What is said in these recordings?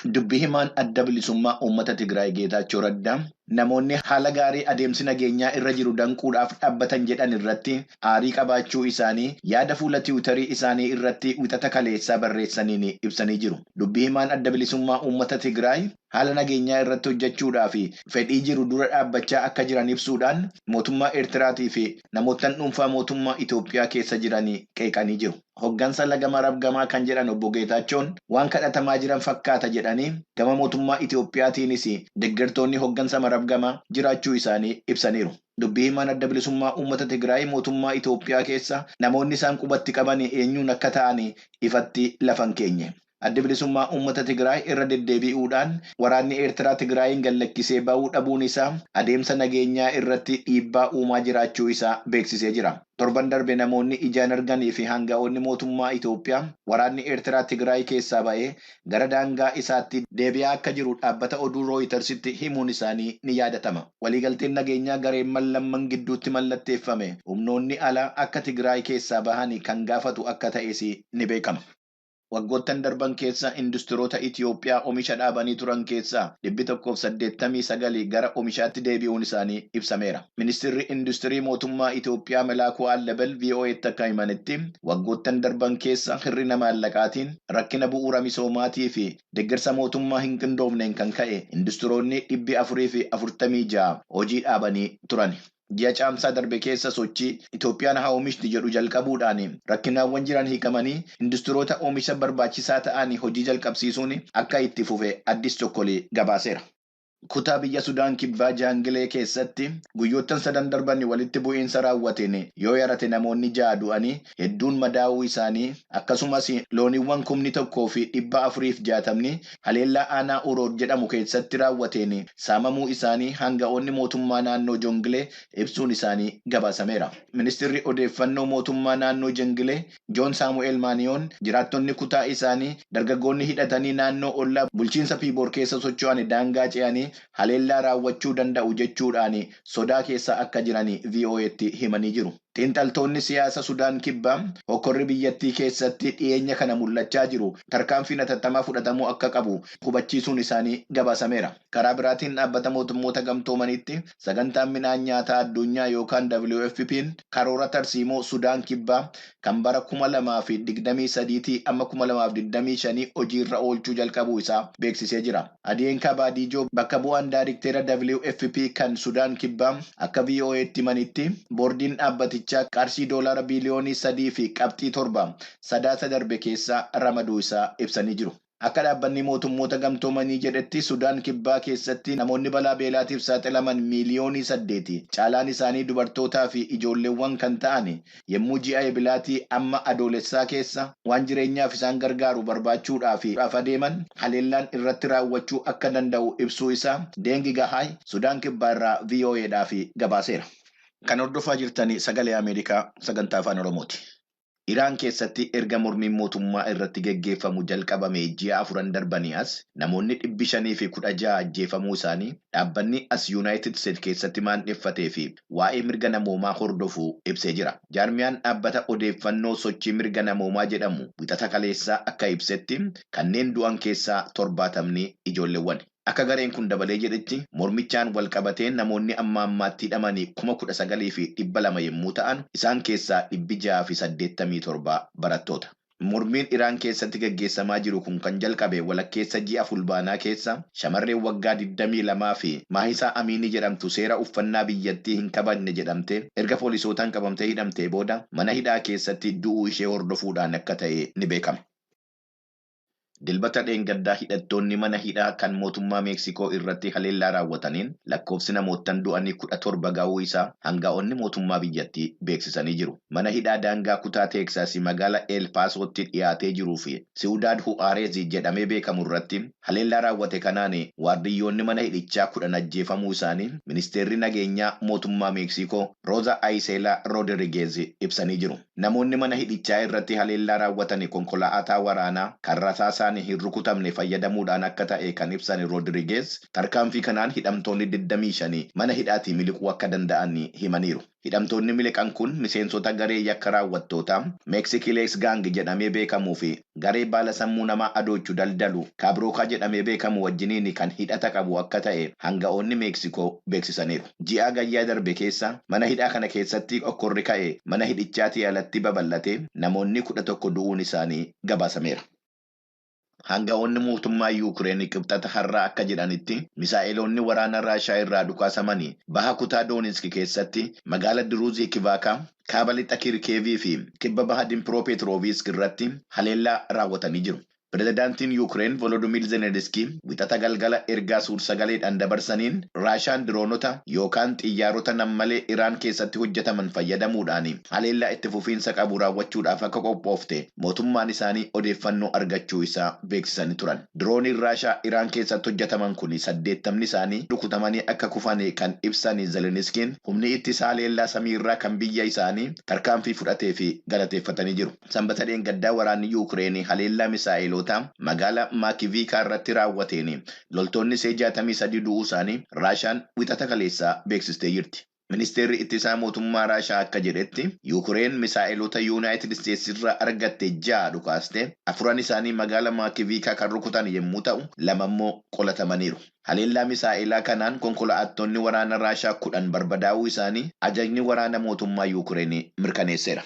Dubbi himaan Adda Bilisummaa Uummata Tigraay Geetaachoo Raddaa namoonni haala gaarii adeemsi nageenyaa irra jiru danquudhaaf dhaabbatan jedhan irratti aarii qabaachuu isaanii yaada fuula tiwutarii isaanii irratti wixata kaleessaa barreessaniin ibsanii jiru. Dubbi himaan Adda Bilisummaa Uummata Tigraay haala nageenyaa irratti hojjechuudhaa fi fedhii jiru dura dhaabbachaa akka jiran ibsuudhaan mootummaa Eertiraatii fi namoottan dhuunfaa mootummaa Itoophiyaa keessa jiran qeeqanii jiru. Hoggansa laga Marab gamaa kan jedhan obbo Geetaachoon waan kadhatamaa jiran fakkaata jedhanii gama mootummaa Itoophiyaatiinis deeggartoonni hoggansa Marab gamaa jiraachuu isaanii ibsaniiru. Dubbii himaan Adda Bilisummaa Uummata Tigraay mootummaa Itoophiyaa keessa namoonni isaan qubatti qaban eenyuun akka ta'an ifatti lafa hin keenye. Adda Bilisummaa Uummata Tigraay irra deddeebi'uudhaan waraanni Eertiraa Tigraayin gallakkisee ba'uu dhabuun isaa adeemsa nageenyaa irratti dhiibbaa uumaa jiraachuu isaa beeksisee jira. Torban darbe namoonni ijaan arganii fi hanga'oonni mootummaa Itoophiyaa waraanni Eertiraa Tigraay keessaa ba'ee gara daangaa isaatti deebi'aa akka jiru dhaabbata oduu Rooyitersitti himuun isaanii ni yaadatama. Waliigalteen nageenyaa gareen lamman gidduutti mallatteeffame humnoonni alaa akka Tigraay keessaa bahan kan gaafatu akka ta'es ni beekama. Waggoottan darban keessa industiroota Itoophiyaa oomisha dhaabanii turan keessaa 189 gara oomishaatti deebi'uun isaanii ibsameera. Ministeerri Industirii Mootummaa Itoophiyaa Melaakuu Allabel VOA'tti akka himanitti waggoottan darban keessa hir'ina maallaqaatiin rakkina bu'uura misoomaatii fi deeggarsa mootummaa hin qindoofneen kan ka'e industiroonni 446 hojii dhaabanii turan. Ji'a caamsaa darbe keessa sochii Itoophiyaan haa oomishti jedhu jalqabuudhaan rakkinaawwan jiran hiikamanii industiroota oomisha barbaachisaa ta'an hojii jalqabsiisuun akka itti fufe Addis Chokkolee gabaaseera. Kutaa biyya Sudaan Kibbaa Jaangilee keessatti guyyoottan sadan darban walitti bu'iinsa raawwateen yoo yarate namoonni 6 du'anii hedduun madaa'uu isaanii akkasumas looniiwwan 1460 haleellaa aanaa Uroor jedhamu keessatti raawwateen saamamuu isaanii hanga'oonni mootummaa naannoo Jongilee ibsuun isaanii gabaasameera. Ministeerri odeeffannoo mootummaa naannoo Jongilee Joon Saamu'eel Maaniyoon jiraattonni kutaa isaanii dargaggoonni hidhatanii naannoo ollaa bulchiinsa Piiboor keessa socho'an daangaa ce'anii haleellaa raawwachuu danda'u jechuudhaan sodaa keessa akka jiran VOA'tti himanii jiru. Xiinxaltoonni siyaasa Sudaan Kibbaa hokkorri biyyattii keessatti dhiyeenya kana mul'achaa jiru tarkaanfiin hatattamaa fudhatamuu akka qabu hubachiisuun isaanii gabaasameera. Karaa biraatiin dhaabbata mootummoota gamtoomaniitti sagantaan midhaan nyaataa addunyaa yookaan WFP'n karoora tarsiimoo Sudaan Kibbaa kan bara 2023 amma 2025 hojiirra oolchuu jalqabuu isaa beeksisee jira. Adeenkaa Baadiijoo bakka bu'aan daayirikteera WFP kan Sudaan Kibbaa akka VOA'tti himanitti boordiin dhaabbatichaa qarshii doolaara biliyoonii 3.7 sadaasa darbe keessa ramaduu isaa ibsanii jiru. Akka dhaabbanni mootummoota gamtoomanii jedhetti Sudaan Kibbaa keessatti namoonni balaa beelaatiif saaxilaman miiliyoonii 8 caalaan isaanii dubartootaa fi ijoolleewwan kan ta'an yommuu ji'a ebilaatii amma adoolessaa keessa waan jireenyaaf isaan gargaaru barbaachuudhaaf adeeman haleellaan irratti raawwachuu akka danda'u ibsuu isaa Deengi Gahaay Sudaan Kibbaa irraa VOAdhaaf gabaaseera. Kan hordofaa jirtan Sagalee Ameerikaa sagantaa Afaan Oromooti. Iraan keessatti erga mormiin mootummaa irratti geggeeffamu jalqabame ji'a 4 darbanii as namoonni 516 ajjeefamuu isaanii dhaabbanni as Yuunaayitid Isteet keessatti maandheffatee fi waa'ee mirga namoomaa hordofu ibsee jira. Jaarmiyaan dhaabbata odeeffannoo sochii mirga namoomaa jedhamu wixata kaleessaa akka ibsetti kanneen du'an keessaa 70 ijoolleewwan. Akka gareen kun dabalee jedhetti mormichaan wal qabatee namoonni amma ammaatti hidhaman 19,200 yommuu ta'an isaan keessaa 687 barattoota. Mormiin Iraan keessatti gaggeessamaa jiru kun kan jalqabe walakkeessa ji'a fulbaanaa keessa shamarreen waggaa 22 fi Maahisaa Amiinii jedhamtu seera uffannaa biyyattii hin kabajne jedhamte erga poolisootaan qabamtee hidhamtee booda mana hidhaa keessatti du'uu ishee hordofuudhaan akka ta'e ni beekama. Dilbata dheengaddaa hidhattoonni mana hidhaa kan mootummaa Meeksikoo irratti haleellaa raawwataniin lakkoofsi namoottan du'anii 17 ga'uu isaa hanga'oonni mootummaa biyyattii beeksisanii jiru. Mana hidhaa daangaa kutaa Teeksaasii magaalaa El Paasootti dhiyaatee jiruu fi Siwudaad Hu'aareez jedhamee beekamu irratti haleellaa raawwate kanaan waardiyyoonni mana hidhichaa 10 ajjeefamuu isaanii ministeerri nageenyaa mootummaa Meeksikoo Rooza Ayiseelaa Roodirigeez ibsanii jiru. Namoonni mana hidhichaa irratti haleellaa raawwatan konkolaataa waraanaa kan rasaasaa rasaasaan hin rukutamne fayyadamuudhaan akka ta'e kan ibsan Roodirigeez tarkaanfii kanaan hidhamtoonni 25 mana hidhaatii miliquu akka danda'an himaniiru. Hidhamtoonni miliqan kun miseensota garee yakka raawwattootaa Meeksikilees Gaang jedhamee beekamuu fi garee baala sammuu namaa adoochu daldalu Kaabrookaa jedhamee beekamu wajjiniin kan hidhata qabu akka ta'e hanga'oonni Meeksikoo beeksisaniiru. Ji'a gayyaa darbe keessa mana hidhaa kana keessatti okkorri ka'e mana hidhichaatii alatti babal'ate namoonni 11 du'uun isaanii gabaasameera. Hanga'oonni mootummaa Yuukireen qibxata har'aa akka jedhanitti misaa'eloonni waraana Raashaa irraa dhukaasamanii baha kutaa Dooniski keessatti magaala Diruuzii Kivaakaa, kaaba lixa Kirkeevii fi kibba baha Dimpiroopeetiroovisk irratti haleellaa raawwatanii jiru. Pireezidaantiin Yuukireen Volodimiir Zelenskiy wixata galgala ergaa suur-sagaleedhaan dabarsaniin Raashaan diroonota yookaan xiyyaarota nammalee Iraan keessatti hojjetaman fayyadamuudhaan haleellaa itti fufiinsa qabu raawwachuudhaaf akka qophoofte mootummaan isaanii odeeffannoo argachuu isaa beeksisanii turan. Dirooniin Raashaa Iraan keessatti hojjetaman kun 80 isaanii rukutamanii akka kufan kan ibsan Zelenskiin humni ittisaa haleellaa samiirraa kan biyya isaanii tarkaanfii fudhatee fi galateeffatanii jiru. Sanbata dheengaddaa waraanni Yuukireen haleellaa misaa'eloota magaala Maakiviikaa irratti raawwateen loltoonni see 63 du'uu isaanii Raashaan wixata kaleessaa beeksistee jirti. Ministeerri ittisaa mootummaa Raashaa akka jedhetti Yuukireen misaa'eloota Yuunaayitid Isteetsi irraa argatte 6 dhukaaste 4 isaanii magaala Maakiviikaa kan rukutan yommuu ta'u 2 immoo qolatamaniiru. Haleellaa misaa'elaa kanaan konkolaattonni waraana Raashaa 10 barbadaa'uu isaanii ajajni waraana mootummaa Yuukireen mirkaneesseera.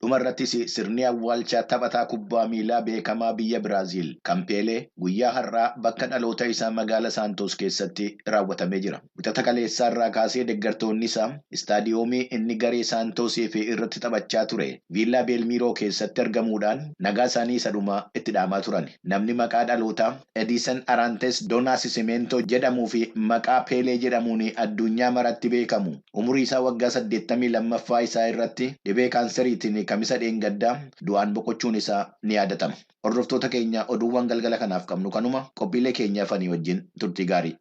Dhumarrattis sirni awwaalchaa taphataa kubbaa miilaa beekamaa biyya Biraaziil kan Peelee guyyaa har'aa bakka dhaloota isaa magaala Saantoos keessatti raawwatamee jira. Wixata kaleessaa irraa kaasee deeggartoonni isaa istaadiyoomii inni garee Saantoosii fi irratti taphachaa ture Viillaa Beelmiiroo keessatti argamuudhaan nagaa isaanii isa dhumaa itti dhaamaa turan. Namni maqaa dhalootaa Ediisen Arantes Doonaas Simeentoo jedhamuu fi maqaa Peelee jedhamuun addunyaa maratti beekamu umurii isaa waggaa 82ffaa isaa irratti dhibee kaanseriitiin kamisa dheengaddaa du'aan boqochuun isaa ni yaadatama. Hordoftoota keenya oduuwwan galgala kanaaf qabnu kanuma qophiilee keenya afanii wajjin turtii gaarii.